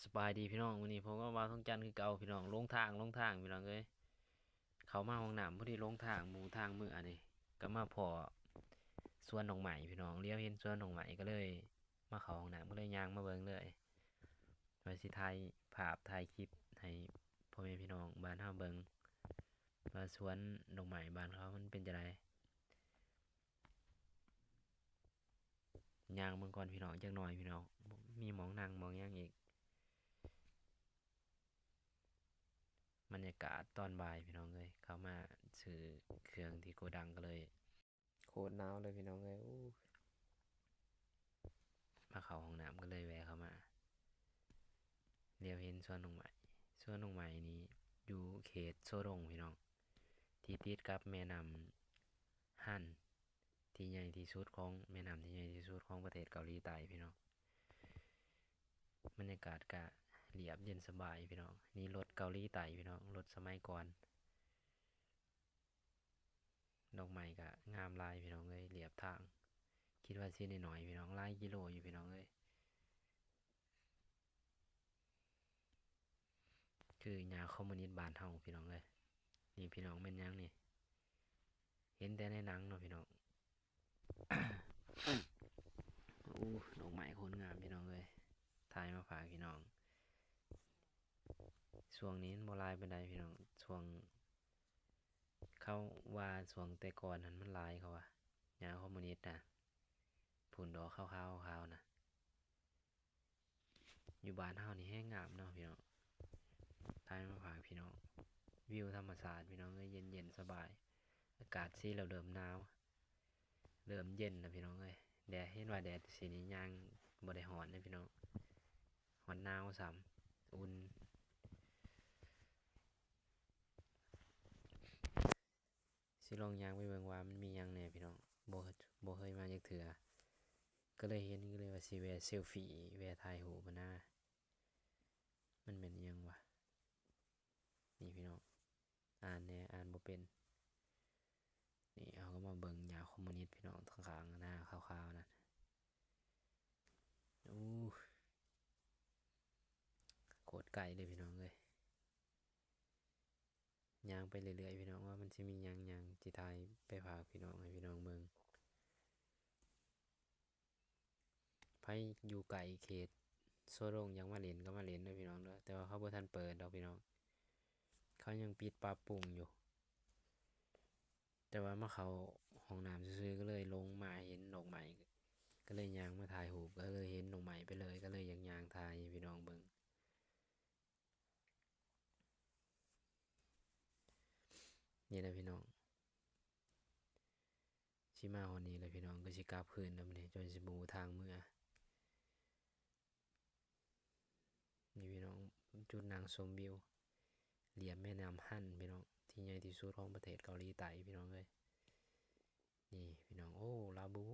ສະບາຍດີພີ່ນ້ອງ, ມື້ນີ້ພົບກັບບ່າວທອງຈັນຄືເກົ່າພີ່ນ້ອງ. ຫຼົງທາງ ຫຼົງທາງພີ່ນ້ອງເອີຍ, ເຂົ້າມາຫ້ອງນ້ຳພໍດີຫຼົງທາງ ໝູ່ທາງເມືອນີ້ ກໍມາພໍ້ສວນດອກໄມ້ພີ່ນ້ອງ. ຫຼຽວເຫັນສວນດອກໄມ້ກໍເລີຍມາເຂົ້າຫ້ອງນ້ຳ ກໍເລີຍຍ່າງມາເບິ່ງເລີຍ ວ່າຊິຖ່າຍພາບຖ່າຍຄລິບໃຫ້ພໍ່ແມ່ພີ່ນ້ອງບ້ານເຮົາເບິ່ງ ວ່າສວນດອກໄມ້ບ້ານເຂົາມັນເປັນຈັ່ງໃດ. ຍ່າງເບິ່ງກ່ອນພີ່ນ້ອງ ຈັກໜ້ອຍພີ່ນ້ອງ, ມີໝ່ອງນັ່ງໝ່ອງຫຍັງອີກ. ບັນຍາກາດຕອນບ່າຍພີ່ນ້ອງເອີຍ, ເຂົ້າມາຊື້ເຄື່ອງທີ່ໂກດັງກໍເລີຍ ໂຄດໜາວເລີຍພີ່ນ້ອງເອີຍ. ໂອ້ ມາເຂົ້າຫ້ອງນ້ຳກໍເລີຍແວ່ເຂົ້າມາ ຫຼຽວເຫັນສວນດອກໄມ້. ສວນດອກໄມ້ນີ້ຢູ່ເຂດໂຊດົງພີ່ນ້ອງ ທີ່ຕິດກັບແມ່ນ້ຳຮັນ ທີ່ໃຫຍ່ທີ່ສຸດຂອງ ແມ່ນ້ຳທີ່ໃຫຍ່ທີ່ສຸດຂອງປະເທດເກົາຫຼີໃຕ້ພີ່ນ້ອງ. ບັນຍາກາດກະລຽບເຢັນສະບາຍພີ່ນ້ອງ. ນີ້ລົດເກົາຫຼີໃຕ້ພີ່ນ້ອງ, ລົດສະໄໝກ່ອນ. ດອກໄມ້ກະງາມຫຼາຍພີ່ນ້ອງເອີຍ, ລຽບທາງ. ຄິດວ່າຊິໜ້ອຍໆພີ່ນ້ອງ, ຫຼາຍກິໂລຢູ່ພີ່ນ້ອງເອີຍ. ຄືຫຍ້າຄອມມູນິດບ້ານເຮົາພີ່ນ້ອງເອີຍ. ນີ້ພີ່ນ້ອງແມ່ນຫຍັງນີ້? ເຫັນແຕ່ໃນໜັງເນາະພີ່ນ້ອງ. ໂອ້ ດອກໄມ້ໂຄດງາມພີ່ນ້ອງເອີຍ, ຖ່າຍມາຝາກພີ່ນ້ອງ. ຊ່ວງນີ້ມັນບໍ່ຫຼາຍປານໃດພີ່ນ້ອງ, ຊ່ວງ ເຂົາວ່າຊ່ວງແຕ່ກ່ອນຫັ້ນມັນຫຼາຍ ເຂົາວ່າຫຍ້າຄອມມູນິດນະ, ພຸ້ນດອກຂາວໆ ຂາວນະ. ຢູ່ບ້ານເຮົານີ້ແຮງງາມເນາະພີ່ນ້ອງ, ຖ່າຍມາຝາກພີ່ນ້ອງ. ວິວທຳມະຊາດພີ່ນ້ອງເອີຍ, ເຢັນໆ ສະບາຍ. ອາກາດສີເລີ່ມໜາວ ເລີ່ມເຢັນແລ້ວພີ່ນ້ອງເອີຍ. ແດດ ເຫັນວ່າແດດຊິນີ້ຍ່າງບໍ່ໄດ້ຮ້ອນເດ້ພີ່ນ້ອງ, ຮ້ອນໜາວຊ້ຳ ອຸ່ນ. ຊິລອງຍ່າງໄປເບິ່ງວ່າມັນມີຫຍັງແດ່ພີ່ນ້ອງ, ບໍ່ ບໍ່ເຄີຍມາຈັກເທື່ອ ກໍເລີຍເຫັນ ກໍເລີຍວ່າຊິແວ່ເຊວຟີ ແວ່ຖ່າຍຮູບຫັ້ນນາ. ມັນແມ່ນອີ່ຫຍັງວະ? ນີ້ພີ່ນ້ອງ ອ່ານແດ່ ອ່ານບໍ່ເປັນ. ນີ້ເຮົາກໍມາເບິ່ງຫຍ້າຄອມມູນິດພີ່ນ້ອງ, ທາງຂ້າງໜ້າຂາວໆນັ້ນ. ໂອ້ ໂຄດໄກເລີຍພີ່ນ້ອງເອີຍ. ຍ່າງໄປເລື້ອຍໆ ພີ່ນ້ອງ, ວ່າມັນຊິມີຫຍັງຫຍັງ ຊິຖ່າຍໄປຝາກພີ່ນ້ອງ ໃຫ້ພີ່ນ້ອງເບິ່ງ. ໃຜຢູ່ໃກ້ເຂດໂຊດົງ ຢາກມາຫຼິ້ນກໍມາຫຼິ້ນເດີພີ່ນ້ອງເດີ, ແຕ່ວ່າເຂົາບໍ່ທັນເປີດດອກພີ່ນ້ອງ, ເຂົາຍັງປິດປັບປຸງຢູ່. ແຕ່ວ່າມາເຂົ້າຫ້ອງນ້ຳຊື່ໆ ກໍເລີຍລົງມາເຫັນດອກໄມ້ ກໍເລີຍຍ່າງມາຖ່າຍຮູບ, ກໍເລີຍເຫັນດອກໄມ້ໄປເລີຍ, ກໍເລີຍຢາກຍ່າງຖ່າຍໃຫ້ພີ່ນ້ອງເບິ່ງ. ນີ້ແຫຼະພີ່ນ້ອງ, ຊິມາຮອດນີ້ແຫຼະພີ່ນ້ອງ, ກໍຊິກັບຄືນແລ້ວບັດນີ້, ຈົນຊິບໍ່ຮູ້ທາງເມືອ. ນີ້ພີ່ນ້ອງ ຈຸດນັ່ງຊົມວິວລຽບແມ່ນ້ຳຮັນພີ່ນ້ອງ, ທີ່ໃຫຍ່ທີ່ສຸດຂອງປະເທດເກົາຫຼີໃຕ້ພີ່ນ້ອງເອີຍ. ນີ້ພີ່ນ້ອງ ໂອ້ ລາບູ